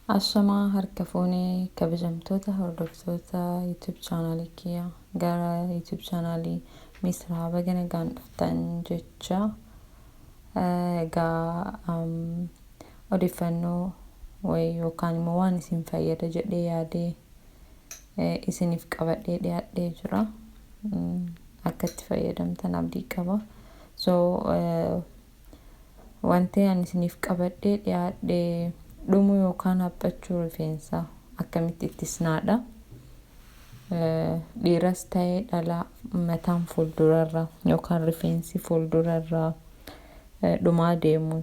Ashamaa harka fuunee kabajamtoota hordoftoota YouTube chaanaalii kiyya gara YouTube chaanaalii Misraa baga nagaan dhuftan jecha. Egaa odeeffannoo wayii yookaan immoo waan isin fayyada jedhee yaadee isiniif qabadhee dhiyaadhee jira. Akka itti fayyadamtan abdii qaba. So wanti ani isiniif qabadhee dhiyaadhee dhumuu yookaan haphachuu rifeensaa akkamitti ittisnaadha. Dhiiras ta'ee dhalaa mataan fuuldurarra yookaan rifeensi fuuldurarra dhumaa deemu,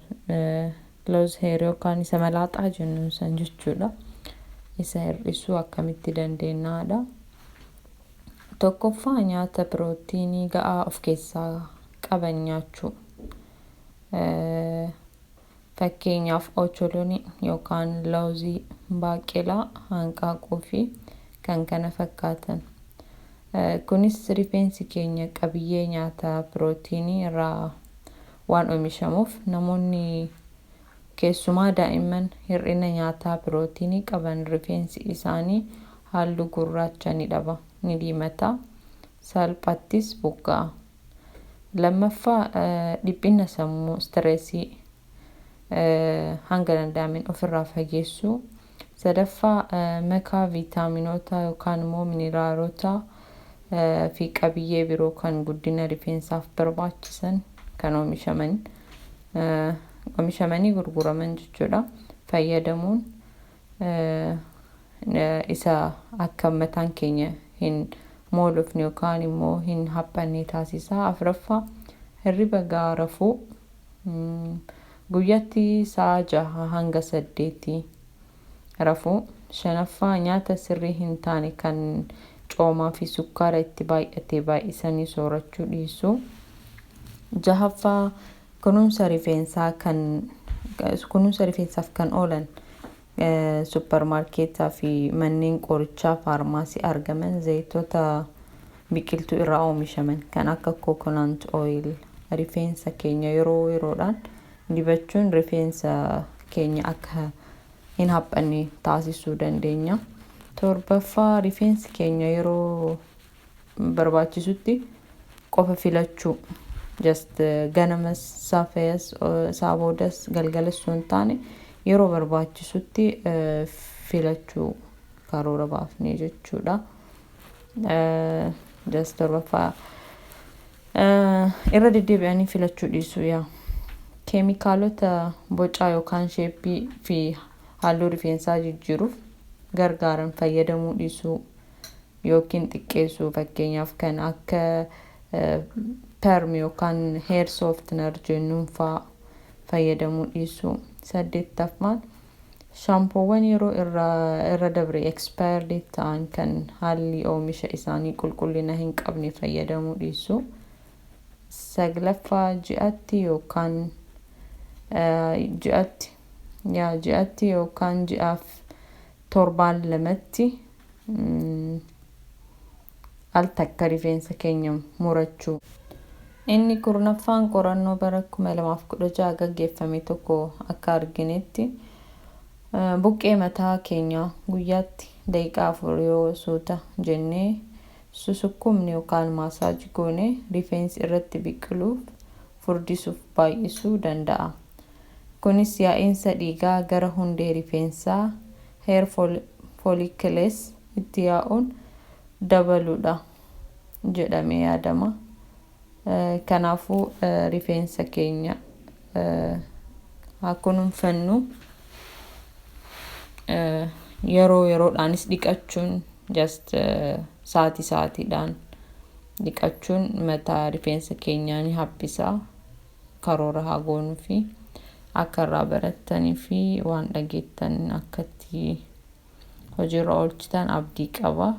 loose hair yookaan isa malaaxaa jennu san jechuudha. Isa hir'isuu akkamitti dandeenyaadha. Tokkoffaa, nyaata pirootiinii ga'aa of keessaa qaban nyaachuu. Fakkeenyaaf ocholoonii yookaan loozii, baaqelaa, hanqaaquu fi kan kana fakkaatan. Kunis rifeensi keenya qabiyyee nyaata pirootiinii irraa waan oomishamuuf, namoonni keessumaa daa'imman hir'ina nyaataa pirootiinii qaban rifeensi isaanii halluu gurraacha ni dhaba, ni diimata, salphaattis buqqa'a. Lammaffaa, dhiphina sammuu, stressii hanga danda'ameen ofirraa fageessuu. Sadaffaa, makaa viitaaminoota yookaan immoo mineraalota fi qabiyyee biroo kan guddina rifeensaaf barbaachisan kan oomishamanii gurguraman jechuudha. Fayyadamuun isa akka mataan keenya hin moolofne yookaan immoo hin haphanne taasisa. Afuraffaa, hirriba gahaa rafuu. Guyyaatti sa'a 6 hanga 8 rafuu. Shanaffaa, nyaata sirrii hin taane kan coomaa fi sukkaara itti baay'ate baay'isanii soorachuu dhiisuu. Jahaffaa, kunuunsa rifeensaaf kan oolan supparmaarkeetaa fi manneen qorichaa faarmaasii argaman, zayitoota biqiltuu irraa oomishaman kan akka coconut oil rifeensa keenya yeroo yeroodhaan dibachuun rifeensa keenya akka hin haphanne taasisuu dandeenya. Torbaffaa, rifeensi keenya yeroo barbaachisutti qofa filachuu. Just ganamas saafayas, isaa boodas galgalas osoo hin taane, yeroo barbaachisutti filachuu karoora baafnee jechuudha. Just torbaffaa, irra deddeebi'anii filachuu dhiisuu yaa. Keemikaalota bocaa yookaan shapeii fi halluu rifeensaa jijjiiruuf gargaaran fayyadamuu dhiisuu yookiin xiqqeessuu, fakkeenyaaf kan akka perm yookaan hair softener jennuun fa'aa fayyadamuu dhiisuu. Saddeettaffaan, shaampoowwan yeroo irra dabre, expired ta'an, kan haalli oomisha isaanii qulqullina hin qabne fayyadamuu dhiisuu. Saglaffaa, ji'atti yookaan ji'aaf torbaan lamatti al takka rifeensa keenya murachuu. Inni 10ffaan, qorannoo bara 2016 gaggeeffame tokko akka arginetti, buqqee mataa keenyaa guyyaatti daqiiqaa 4 yoo suuta jennee susukkumne yookaan massage goone, rifeensi irratti biqiluuf furdisuuf baay'isuu danda'a. Kunis yaa'insa dhiigaa gara hundee rifeensaa, hair follicles, itti yaa'uun dabaluudha jedhamee yaadama. Kanaafuu rifeensa keenya haa kunuunfannu. Yeroo yeroodhaanis dhiqachuun, just sa'aatii sa'aatiidhaan dhiqachuun mataa rifeensa keenyaa ni haphisa. Karoora haa goonuu fi akka irraa barattanii fi waan dhageettan akkatti hojiirra oolchitan abdii qaba.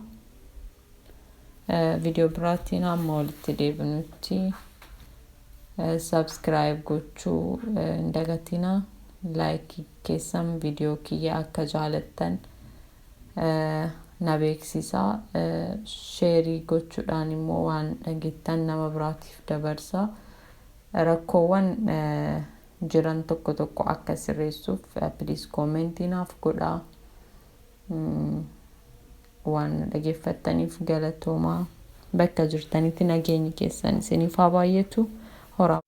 Viidiyoo biraatiin hamma walitti deebinutti subscribe gochuu hin dagatinaa. Likeii keessan viidiyoo kiyya akka jaalattan na beeksisaa. Shareii gochuudhaan immoo waan dhageettan nama biraatiif dabarsaa. Rakkoowwan jiran tokko tokko akka sirreessuuf please comment naaf godhaa. Waan dhageeffattaniif galatoomaa. Bakka jirtanitti nageenyi keessan isiniif haa baay'atu. Horaa.